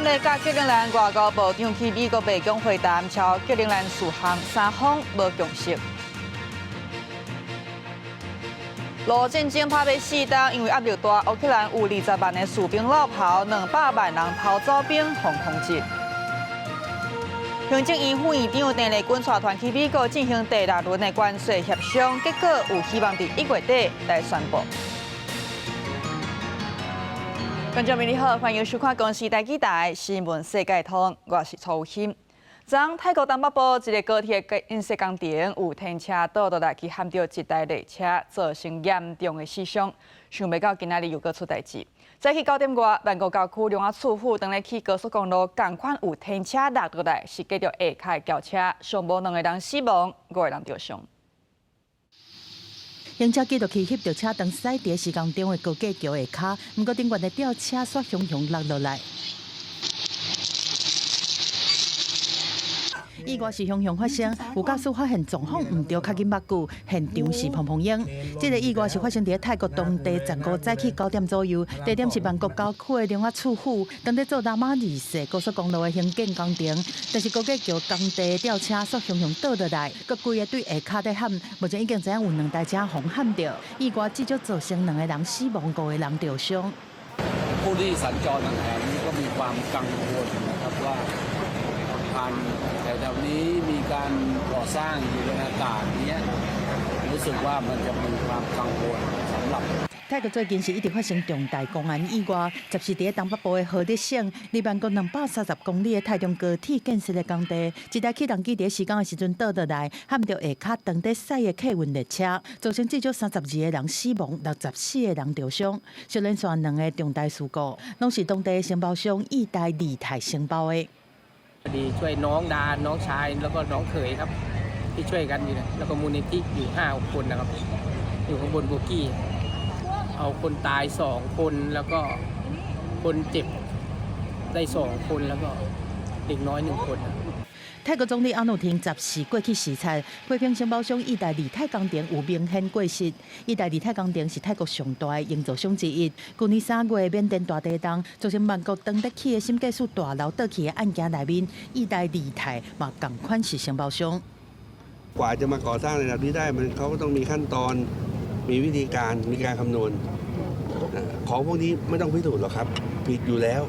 麥佮格陵蘭外交部長去美國白宮會談，朝格陵蘭事項三方無共識。俄戰爭拍欲四冬，因為壓力大，烏克蘭有20萬的士兵落跑，200萬人逃走兵予空襲。行政院副院長鄧麗君帶團去美國進行第六輪的關稅協商，結果有希望佇1月底來宣布。觀眾朋友你好，歡迎收看《公視台語台新聞世界通》，我是楚欣。昨泰國東北部一个高鐵建設工程有天車倒落來，去撼著一台列車，造成嚴重的死傷。想袂到今仔日又閣出代誌。早起9點外，曼谷郊區龍仔厝府當咧起高速公路，仝款有天車落落來，是軋著下跤的轎車，上無兩个人死亡，五个人著傷。行車記錄器翕著車當駛佇施工中的高架橋下跤，毋過頂懸的吊車煞雄雄落落來。意外是雄雄發生，有駕駛發現狀況毋對，較緊目久，現場是砰砰湧。這个意外是發生佇泰國當地15早起9點左右，地點是曼谷郊區的龍仔厝府，當咧做拉瑪二世高速公路的興建工程，但是高架橋工地吊車煞雄雄倒落來，閣規个對下跤咧撼，目前已經知影有兩台車予撼著，意外至少造成兩个人死亡，五个人著傷。 ผู้ที่สัญจรทางแถวนี้ก็มีความกังวลนะครับว่าผ่านแถวๆนี้มีการก่อสร้างอยู่บนอากาศเนี้ยรู้สึกว่ามันจะมีความกังวลสำหรับ 泰國最近是一直發生重大公安意外，14佇東北部的荷里省，離曼谷230公里的泰中高鐵建設的工地，一台起重機佇施工的時陣倒落來，撼著下跤當咧駛的客運列車，造成至少32個人死亡，64個人著傷。小連續兩个重大事故，攏是當地的承包商意大利泰承包的。 ดีช่วยน้องดาน้องชายแล้วก็น้องเขยครับที่ช่วยกันอยู่นะแล้วก็มูลนิธิอยู่ห้าคนนะครับอยู่ข้างบนโบกี้เอาคนตายสองคนแล้วก็คนเจ็บได้สองคนแล้วก็เด็กน้อยหนึ่งคน 泰國總理阿努廷14過去視察，批評承包商意大利泰工程有明顯過失。意大利泰工程是泰國上大的營造商之一。舊年3月，緬甸大地震造成曼谷當咧起的審計署大樓倒去的案件內面，意大利泰嘛仝款是承包商。 กว่าจะมาก่อสร้างในระดับนี้ได้มันเขาก็ต้องมีขั้นตอนมีวิธีการมีการคำนวณของพวกนี้ไม่ต้องพิสูจน์หรอกครับผิดอยู่แล้ว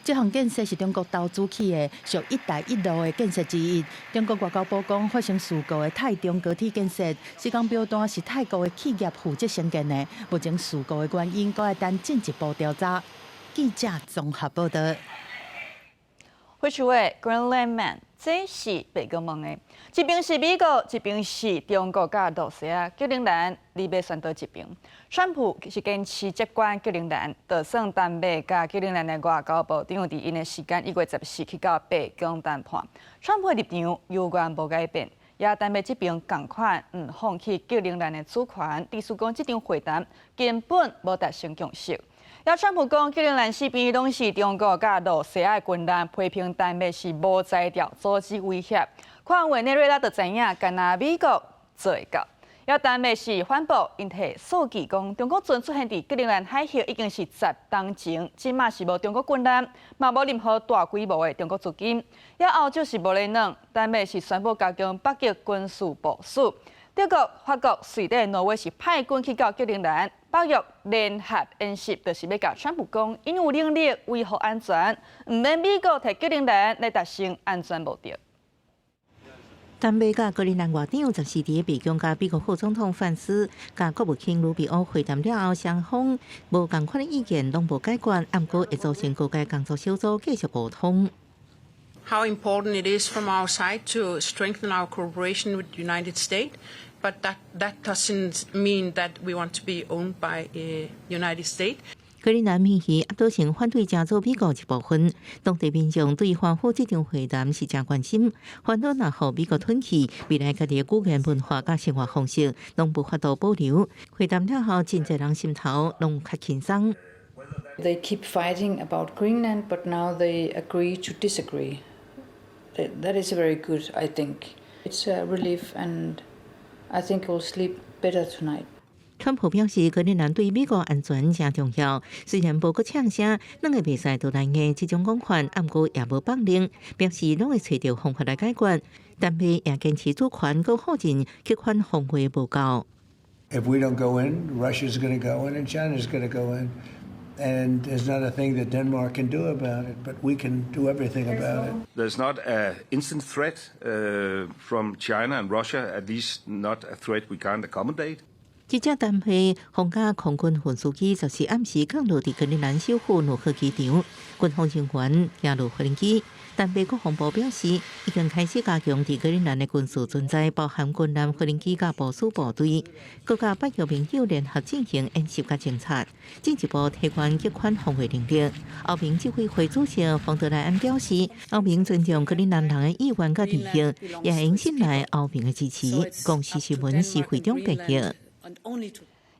這項建設是中國投資起的，屬“一帶一路”的建設之一。中國外交部講，發生事故的泰中高鐵建設施工標單是泰國的企業負責承建的，目前事故的原因閣愛等進一步調查。記者綜合報道。火樹的 Greenland Man，這是白宮問的，一邊是美國，一邊是中國佮羅西亞。格陵蘭，你欲選佗一邊？川普是堅持接管格陵蘭，就算丹麥佮格陵蘭的外交部長佇𪜶的時間1月14去到白宮談判，川普的立場猶原無改變，也丹麥這邊仝款毋放棄格陵蘭的主權，意思講這場會談根本無達成共識。也川普講，格陵蘭四邊攏是中國佮羅西亞的軍艦，批評丹麥是無才調組織威脅。看委內瑞拉就知影，干焦美國做會到。也丹麥是反駁，𪜶提數據講，中國船出現佇格陵蘭海域已經是10冬前，這馬是無中國軍艦，嘛無任何大規模的中國資金。也歐洲是無咧軟，丹麥是宣布加強北極軍事部署。德國、法國、瑞典、挪威是派軍去到格陵蘭，北約聯合演習，就是欲共川普講，𪜶有能力維護安全，毋免美國提格陵蘭來達成安全目的。丹麥佮格陵蘭外長14佇白宮佮美國副總統范斯佮國務卿盧比歐會談了後，雙方無仝款的意見攏無解決，毋過會組成高階工作小組繼續溝通。 How important it is from our side to strengthen our cooperation with the United States, but that doesn't mean that we want to be owned by United States. 格陵蘭民意壓倒性反對加入美國一部分，當地民眾對華府這場會談是誠關心，煩惱若予美國吞去，未來家己的語言文化佮生活方式攏無法度保留。會談了後，真濟人心頭攏較輕鬆。 They keep fighting about Greenland, but now they agree to disagree. That is very good, I think. It's a relief, and I think we'll sleep better tonight. 川普表示，格陵蘭對美國安全誠重要。雖然無閣嗆聲，兩个袂使都來的這種講法，毋過也無放任，表示攏會揣著方法來解決。丹麥也堅持主權，閣否認極權防衛無夠。 If we don't go in, Russia's going to go in and China's going to go in. And there's not a thing that Denmark can do about it, but we can do everything about it. There's not an instant threat from China and Russia, at least not a threat we can't accommodate. 這架丹麥皇家空軍運輸機14暗時降落佇格陵蘭首府努克機場，軍方人員降落飛機。丹麥國防部表示，已經開始加強佇格陵蘭的軍事存在，包含軍艦、飛機佮部署部隊，閣佮北約盟友聯合進行演習佮偵察，進一步提高極權防衛能力。歐盟執委會主席馮德萊恩表示，歐盟尊重格陵蘭人的意願佮利益，也會信賴歐盟的支持。公視新聞是會長報道。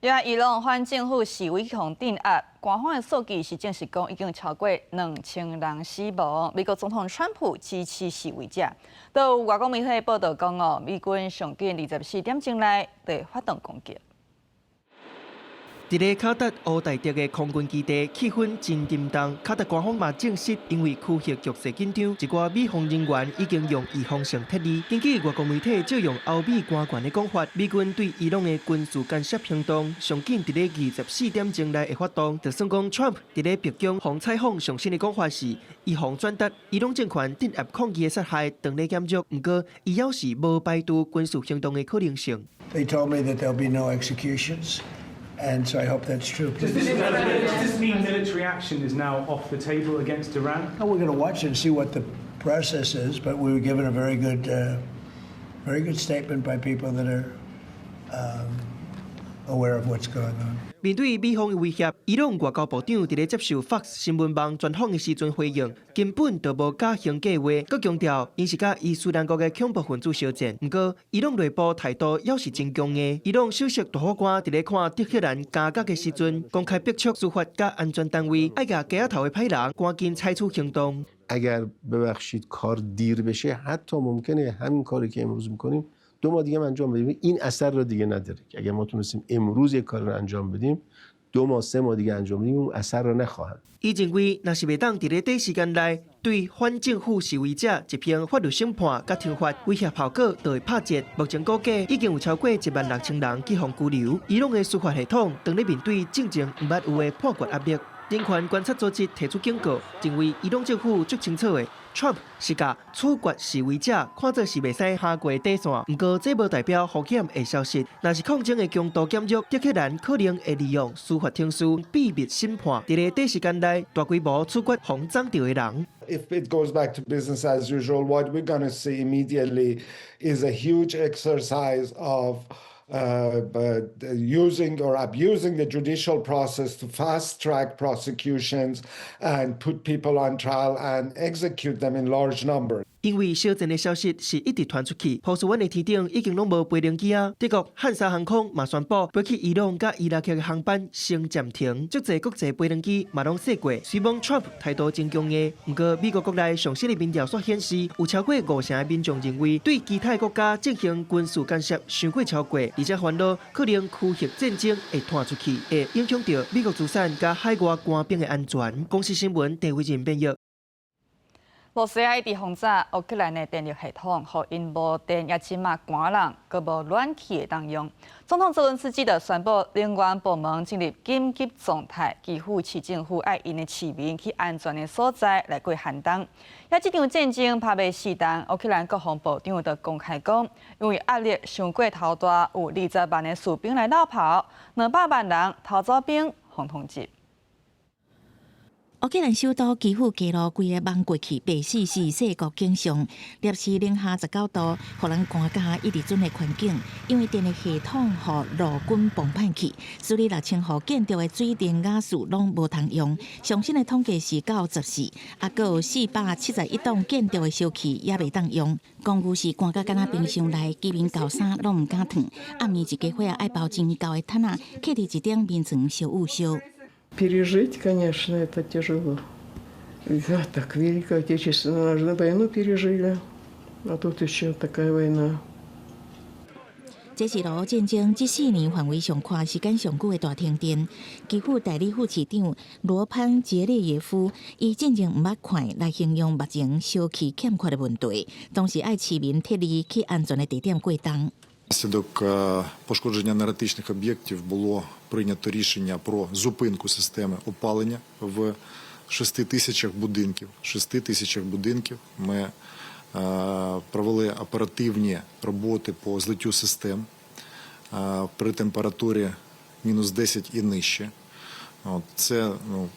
也伊朗反政府示威予鎮壓，官方的數據是證實講已經超過2000人死亡。美國總統川普支持示威者，都有外國媒體報道講哦，美軍上緊24點鐘內會發動攻擊。佇咧卡達烏代德的空軍基地，氣氛真沉重。卡達官方嘛證實，因為區域局勢緊張，一寡美方人員已經用預防性撤離。根據外國媒體借用歐美官員的講法，美軍對伊朗的軍事干涉行動，上緊佇咧24點鐘內會發動。就算講 Trump 佇咧白宮予採訪上新的講法是，伊予轉達伊朗政權鎮壓抗議的殺害當咧減弱，毋過伊猶是無排除軍事行動的可能性。 They told me that there'll be no executions. And so I hope that's true. Does this mean military action is now off the table against Iran? Well, we're going to watch and see what the process is, but we were given a very good statement by people that are aware of what's going on. 面對美方的威脅，伊朗外交部長佇咧接受 Fox 新聞網專訪的時陣回應，根本就無加刑計劃，閣強調𪜶是佮伊斯蘭國的恐怖分子相戰。毋過，伊朗內部態度猶是真強硬。伊朗首席大法官佇咧看德黑蘭監獄的時陣，公開逼促司法佮安全單位愛共監仔頭的歹人趕緊採取行動。 اگر ببخشید کار دیر بشه حتی ممکنه همین کاری که امروز میکنیم 2 ماه دیگه انجام بدیم این اثر رو دیگه نداره که اگر ما تونستیم امروز یک کار رو انجام بدیم 2 ماه 3 ماه دیگه انجام بدیم اون اثر رو نخواهد. 伊認為，若是袂當佇咧短時間內對反政府示威者執行法律審判佮懲罰，威嚇效果就會拍折。目前估計已經有超過16,000人去予拘留。伊朗的司法系統當咧面對進前毋捌有的判決壓力。人權觀察組織提出警告，認為伊朗政府足清楚的，Trump 是共處決示威者看做是袂使跨過底線。毋過這無代表風險會消失。若是抗爭的強度減弱，德黑蘭可能會利用司法程序秘密審判，佇咧短時間內大規模處決予摠著的人。 If it goes back to business as usual, what we're going to see immediately is a huge exercise of using or abusing the judicial process to fast track prosecutions and put people on trial and execute them in large numbers. 因為小戰的消息是一直傳出去，波士頓的天頂已經攏無飛行機啊。德國漢莎航空嘛宣布，飛去伊朗佮伊拉克的航班先暫停，足濟國際飛行機嘛攏說過。雖罔 Trump 態度真強硬，毋過美國國內上新的民調煞顯示，有超過五成的民眾認為對其他國家進行軍事干涉傷過超過，而且煩惱可能區域戰爭會拖出去，會影響著美國資產佮海外官兵的安全。公視新聞鄭偉仁編譯。羅西亞一直轟炸烏克蘭的電力系統，予𪜶無電，也這馬寒冷，閣無暖氣會當用。總統澤倫斯基就宣布，能源部門進入緊急狀態，基輔市政府愛𪜶的市民去安全的所在來過寒冬。也這場戰爭拍欲四冬，烏克蘭國防部長就公開講，因為壓力傷過頭大，有20萬的士兵來落跑，200萬人逃走兵予通緝。烏克蘭首都基輔街路規个蒙過去，白死死四國景象，攝氏零下19度，予人寒甲一直準的環境。因為電力系統予俄軍崩盤去，所以6000戶建築的水電瓦斯攏無通用。上新的統計是到14，猶閣有471棟建築的燒氣也袂當用。公寓是寒甲敢若冰箱內，居民厚衫攏毋敢脫。暗暝一家伙愛包真厚的毯仔，徛佇一頂眠床燒捂燒。 Пережить, конечно, это тяжело. Да, так Великую Отечественную войну пережили, а тут еще такая война. 這是俄烏戰爭這4年範圍上寬、時間上久的大停電。基輔代理副市長羅潘傑列耶夫以進前毋捌看來形容目前燒氣欠缺的問題，當時愛市民撤離去安全的地點過冬。 Внаслідок пошкодження енергетичних об'єктів було прийнято рішення про зупинку системи опалення в 6 тисячах будинків. 6 тисячах будинків ми провели оперативні роботи по злиттю систем при температурі мінус 10 і нижче. От, це, ну,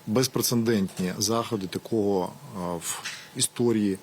безпрецедентні заходи, такого в історії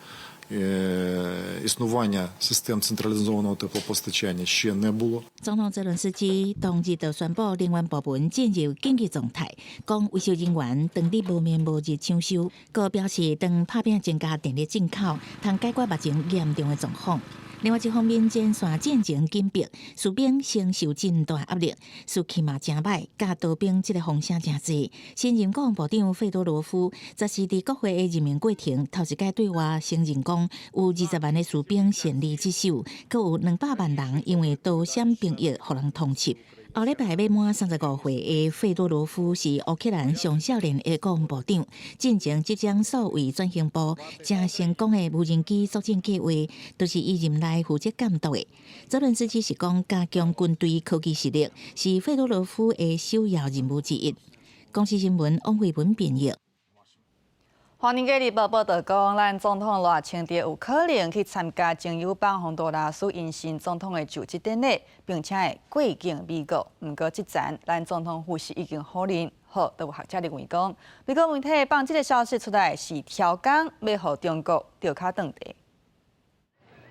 існування систем централізованого теплопостачання ще не було. 總統澤倫斯基當日就宣布能源部門進入緊急狀態，講維修人員當日無眠無日搶修，閣表示當拍拚增加電力進口，通解決目前嚴重的狀況。另外一方面，前線戰情緊迫，士兵承受真大壓力，士氣嘛誠歹，佮逃兵這个風聲誠濟。新任國防部長費多羅夫則是佇國會的任命過程，頭一擺對外承認講，有20萬的士兵陷於這手，閣有200萬人因為逃閃兵役，予人通緝。後禮拜欲滿35歲的費多羅夫是烏克蘭上少年的國防部長，進前執掌數位轉型部，誠成功的無人機作戰計劃，都是伊任內負責監督的。澤倫斯基是講，加強軍隊科技實力是費多羅夫的首要任務之一。公視新聞王慧文編譯。華爾街日報報導講，咱總統賴清德有可能去參加前友邦洪都拉斯𪜶新總統的就職典禮，並且會過境美國。毋過，這前咱總統府是已經否認。好，都有學者認為講，美國媒體放這个消息出來是刁工，欲予中國著跤斷蹄。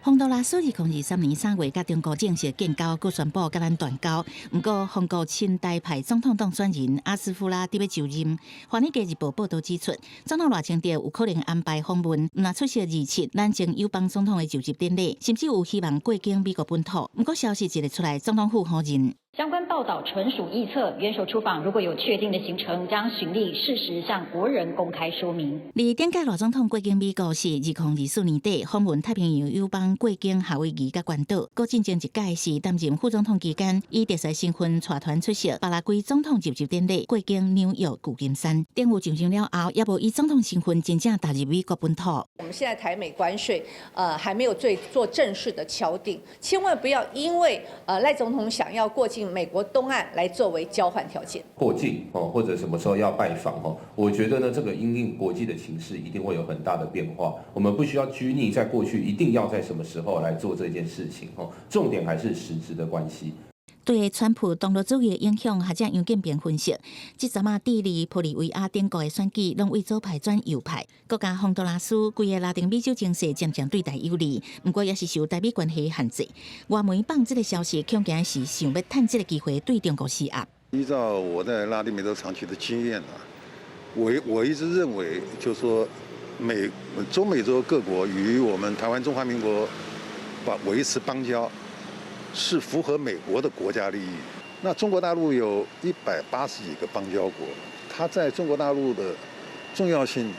洪都拉斯2023年3月佮中國正式建交，閣宣布佮咱斷交。毋過，洪國親台派總統當選人阿斯夫拉佇欲就任。華爾街日報報導指出，總統賴清德有可能安排訪問，毋但出席27咱前友邦總統的就職典禮，甚至有希望過境美國本土。毋過消息一个出來，總統府否認。相關報導純屬臆測，元首出訪如果有確定的行程，將循例適時向國人公開說明。而頂屆賴總統過境美國是2024年底訪問太平洋友邦過境夏威夷佮關島，閣進前一屆是擔任副總統期間，以特使身份帶團出席巴拉圭總統就職典禮，過境紐約舊金山。政府上任了後，猶無以總統身份真正踏入美國本土。我們現在台美關稅，還沒有最做正式的敲定，千萬不要因為賴總統想要過境美國東岸來作為交換條件。過境哦，或者什麼時候要拜訪哦，我覺得呢，這個因應國際的情勢一定會有很大的變化。我們不需要拘泥在過去，一定要在什麼時候來做這件事情哦。重點還是實質的關係。對川普東羅主義的影響，學者楊建平分析，這陣仔智利、玻利維亞等國的選舉，攏為左派轉右派，閣加洪都拉斯規个拉丁美洲情勢漸漸對台有利，毋過也是受台美關係限制。外媒放這个消息，恐驚是想欲趁這个機會對中國施壓。依照我在拉丁美洲長期的經驗啊，我一直認為，就是說中美洲各國與我們台灣中華民國把維持邦交，是符合美國的國家利益。那中國大陸有180幾個邦交國，它在中國大陸的重要性，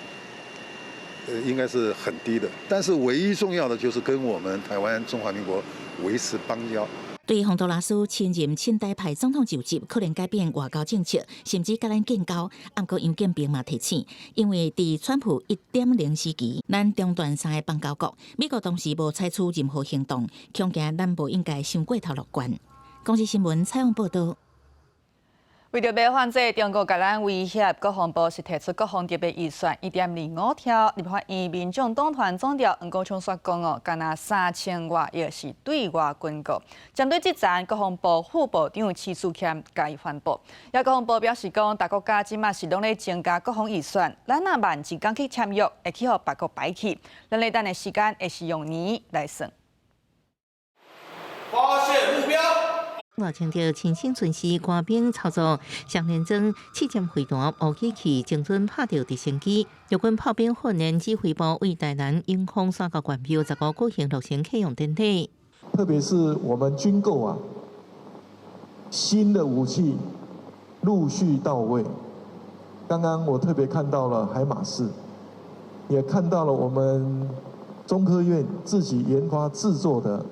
應該是很低的。但是唯一重要的就是跟我們台灣中華民國維持邦交。對洪都拉斯親任親台派總統就職，可能改變外交政策，甚至佮咱建交。毋過楊建平嘛提醒，因為佇川普1.0時期，咱中斷三个邦交國，美國當時無採取任何行動，恐驚咱無應該傷過頭樂觀。公視新聞採訪報導。為著欲反制中國共咱威脅，國防部是提出國防特別預算1.25兆。立法院民眾黨團總召黃國昌煞講哦，干焦3000外億是對外軍購。針對這層，國防部副部長徐嗣謙共伊反駁。也國防部表示講，逐國家這馬是攏咧增加國防預算，咱若慢一工去簽約，會去予別國排去。咱咧等的時間會是用年來算。發現目標。賴清德親身巡視官兵操作雙連裝刺針飛彈武器器，精準拍著直升機。陸軍炮兵訓練指揮部為台南永豐三角關廟15舉行落成啟用典禮。特別是我們軍購啊，新的武器陸續到位。剛剛我特別看到了海馬斯，也看到了我們中科院自己研發製作的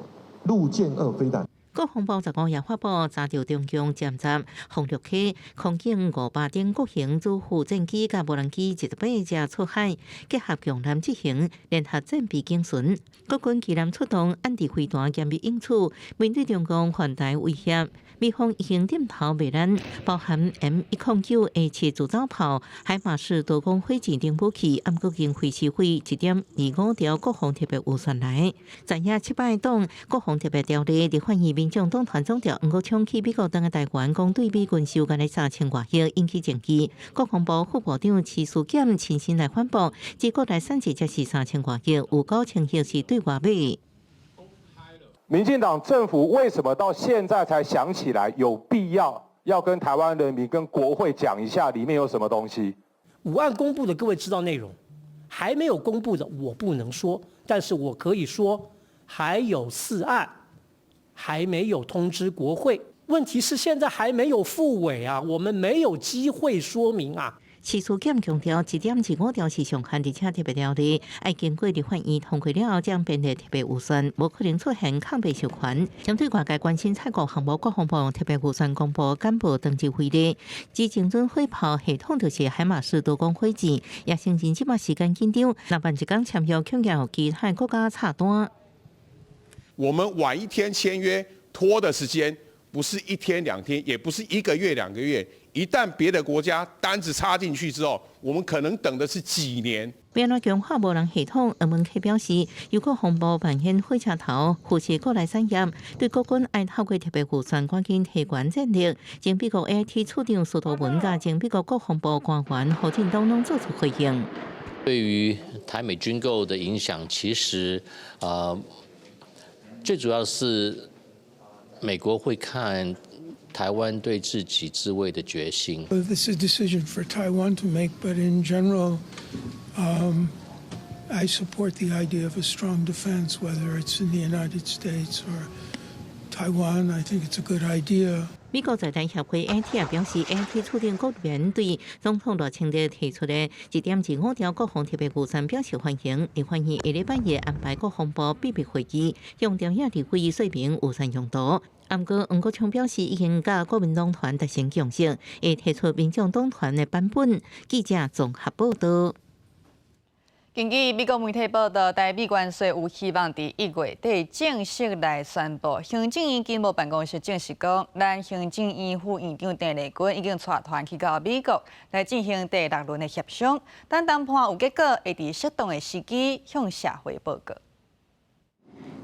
陸劍二飛彈。國防部15也發布查著中共殲十、轟六 K、空警500等各型主副戰機佮無人機18隻出海，結合強艦執行聯合戰備警巡。國軍機艦出動按地飛彈嚴密應處，面對中共環台威脅，美方已經點頭袂咱，包含 M109A7自走炮、海馬士多管火箭等武器，毋過經費是費1.25兆國防特別預算來。昨夜七擺黨國防特別條例，立法院民眾黨團總召黃國昌去美國轉來台灣，講對美軍售予3000外億引起爭議。國防部副部長徐思儉親身來反駁，指國內產值才是3000外億，有9000億是對外買。民進黨政府為什麼到現在才想起來有必要要跟台灣人民、跟國會講一下裡面有什麼東西？5案公布的各位知道內容，還沒有公布的我不能說，但是我可以說還有4案還沒有通知國會。問題是現在還沒有復委啊，我們沒有機會說明啊。徐思儉強調，1.25兆是上限，而且特別條例愛經過立法院通過了後，將編列特別預算，無可能出現空白授權。針對外界關心採購項目，國防部特別預算公布幹部登記費例，指精準火炮系統就是海馬士多管火箭，也承認這擺時間緊張，若萬一工簽約，恐驚予其他國家插單。我們晚一天簽約，拖的時間不是一天兩天，也不是一個月兩個月。一旦別的國家單子插進去之後，我們可能等的是幾年。欲按怎強化無人系統，黃文啟表示，由國防部扮演火車頭，扶持國內產業，對國軍愛透過特別預算趕緊提懸戰力。前美國 AIT 處長司徒文佮前美國國防部官員何進東攏做出回應。對於台美軍購的影響，其實最主要是美國會看台灣對自己自衛的決心。 This is a decision for Taiwan to make, but in general, I support the idea of a strong defense, whether it's in the United States or Taiwan. I think it's a good idea. 美國在台協會 AIT 也表示，AIT 處長郭立元對總統賴清德提出的1.25兆國防特別預算表示歡迎，立法院下禮拜日安排國防部秘密會議，向朝野立委說明預算用途。毋過黃國昌表示，已經佮國民黨團達成共識，會提出民眾黨團的版本。記者綜合報道。根據美國媒體報道，台美關稅有希望佇1月底正式來宣布。行政院經貿辦公室證實講，咱行政院副院長鄧麗君已經帶團去到美國來進行第六輪的協商，等談判有結果，會佇適當的時機向社會報告。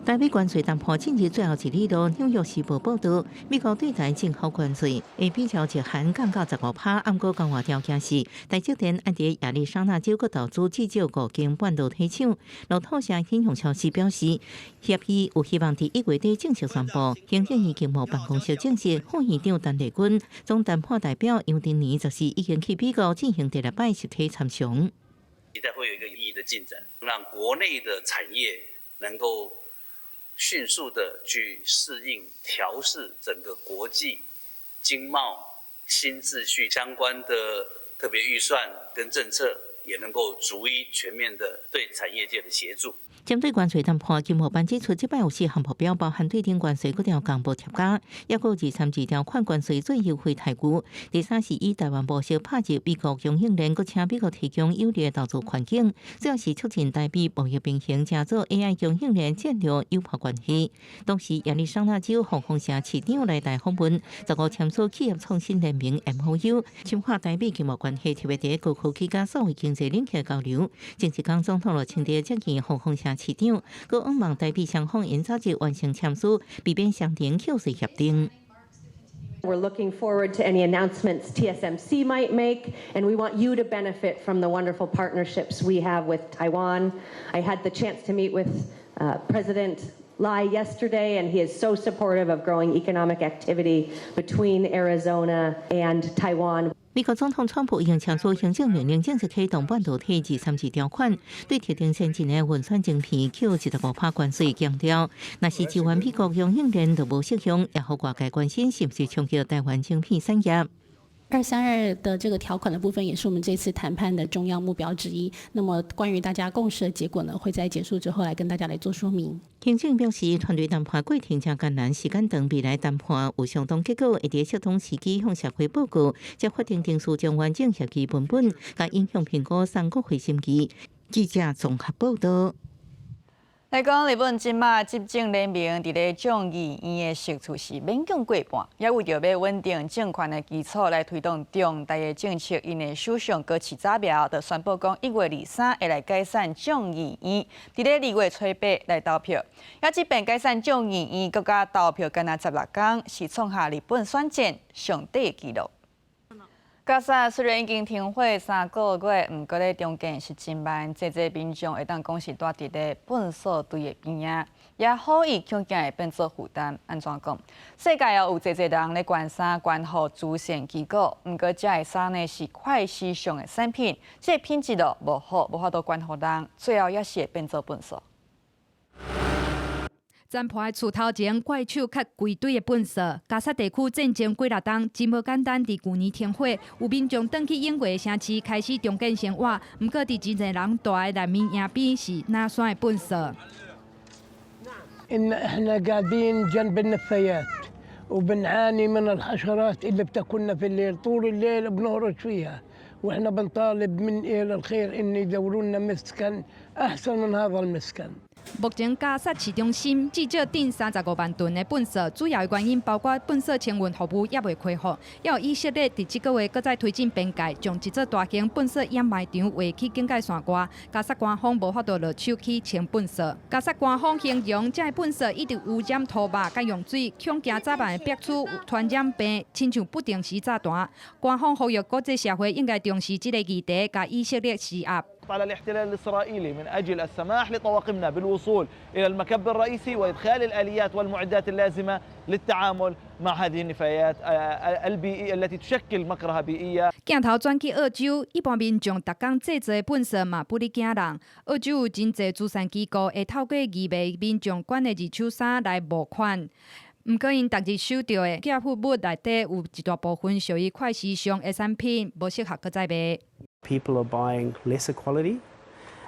台美關稅談判進入最後一里路，紐約時報報道，美國對台進口關稅會比照一項降到15%，毋過交換條件是台積電愛佇亞利桑那州閣投資至少五間半導體廠。路透社引用消息表示，協議有希望佇1月底正式宣布。行政院經貿辦公室證實，副院長陳麗君、總談判代表楊振寧就是已經去美國進行第六擺實體參詳。期待會有一個有意義的進展，讓國內的產業能夠迅速的去適應、調適整個國際經貿新秩序相關的特別預算跟政策，也能夠逐一全面的對產業界的協助。針對關稅談判，經貿辦指出，這擺有四項目標，包含對等關稅閣調降無疊加，抑閣232條款關稅最優惠待遇。第三是以台灣模式拍入美國供應鏈，閣請美國提供有利的投資環境，主要是促進台美貿易平衡，成做 AI 供應鏈戰略友伴關係。同時，亞利桑那州紅楓城市長來台訪問，15簽署企業創新聯盟 MOU，深化台美經貿關係，特別佇高科技佮數位經濟領域交流。前一工總統賴清德接見紅楓城市長，閣向望台美雙方𪜶早日完成簽署，避免雙重課稅協定。 We're looking forward to any announcements TSMC might make, and we want you to benefit from the wonderful partnerships we have with Taiwan. I had the chance to meet with President Lai yesterday, and he is so supportive of growing economic activity between Arizona and Taiwan. 美國總統川普已經簽署行政命令，正式啟動半導體232條款，對特定先進的運算晶片扣25%關稅，強調若是支援美國供應鏈就無適用，也予外界關心是毋是衝擊台灣晶片產業。232的這個條款的部分，也是我們這次談判的重要目標之一。那麼關於大家共識的結果呢，會在結束之後來跟大家來做說明。行政表示，團隊談判過程誠艱難，時間長，未來談判有相當結果，會佇適當時機向社會報告，才法定程序將完整協議文本，佮影響評估送國會審議。記者綜合報道。來講，日本這馬執政聯盟佇咧眾議院的席次是勉強過半，也為著欲穩定政權的基礎來推動重大的政策，𪜶的首相高市早苗就宣布講，1月23會來解散眾議院，佇咧2月初8來投票。也這擺解散眾議院，閣加投票干焦16工，是創下日本選戰上短的紀錄。加薩雖然已經停火3個月，毋過咧重建是真慢，濟濟民眾會當講是蹛佇咧糞埽堆的邊仔，也予以恐驚會變做負擔。按怎講？世界哦有濟濟人咧捐衫捐予慈善機構，毋過這的衫呢是快時尚的產品，這個品質都無好，無法度捐予人，最後也是會變做糞埽。殘破的厝頭前，怪手囥規堆的糞埽。加薩地區戰爭幾若冬，真無簡單。佇舊年停火，有民眾轉去永月城市開始重建生活。毋過，佇真濟人蹛的難民營邊是哪山的糞埽。 إن إحنا قاعدين جنب النفايات وبنعاني من الحشرات اللي بتاكلنا في الليل، طول الليل بنهرش فيها، واحنا بنطالب من اهل الخير ان يدوروا لنا مسكن احسن من هذا المسكن。目前加薩市中心至少囤35萬噸的糞埽，主要的原因包括糞埽清運服務猶未恢復，猶有以色列佇這個月閣再推進邊界，將一座大型糞埽掩埋場劃去警戒線外。加薩官方無法度落手去清糞埽。加薩官方形容這个糞埽一直污染土肉佮用水，恐驚早晚會逼出傳染病，親像不定時炸彈。官方呼籲國際社會應該重視這个議題，共以色列施壓。 على الاحتلال الإسرائيلي من أجل السماح لطواقمنا بالوصول إلى المكب الرئيسي وإدخال الآليات والمعدات اللازمة للتعامل مع هذه النفايات البيئية التي تشكل مكرهة بيئية。鏡頭轉去澳洲，一般民眾逐工製造的糞埽嘛不離驚人。澳洲有真濟慈善機構會透過義賣民眾捐的二手衫來募款。毋過，𪜶逐日收著的寄付物內底有一大部分屬於快時尚的產品，無適合閣再賣。 People are buying lesser quality,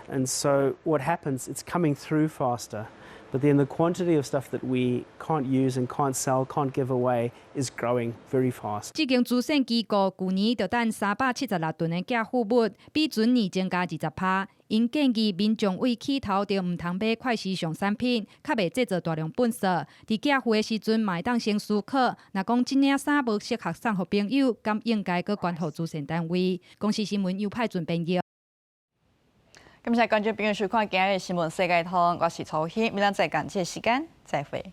and so what happens? It's coming through faster, but then the quantity of stuff that we can't use and can't sell, can't give away is growing very fast. 這間慈善機構舊年就等376噸的寄付物，比前年增加20%。𪜶建議民眾對起頭就毋通買快時尚產品，較袂製造大量糞埽。佇寄付的時陣，嘛會當先思考，若講這領衫無適合送予朋友，敢應該閣捐予慈善單位？公視新聞尤派準編譯。感謝觀眾朋友收看今日的新聞世界通，我是曹希，明仔載仝這個時間再會。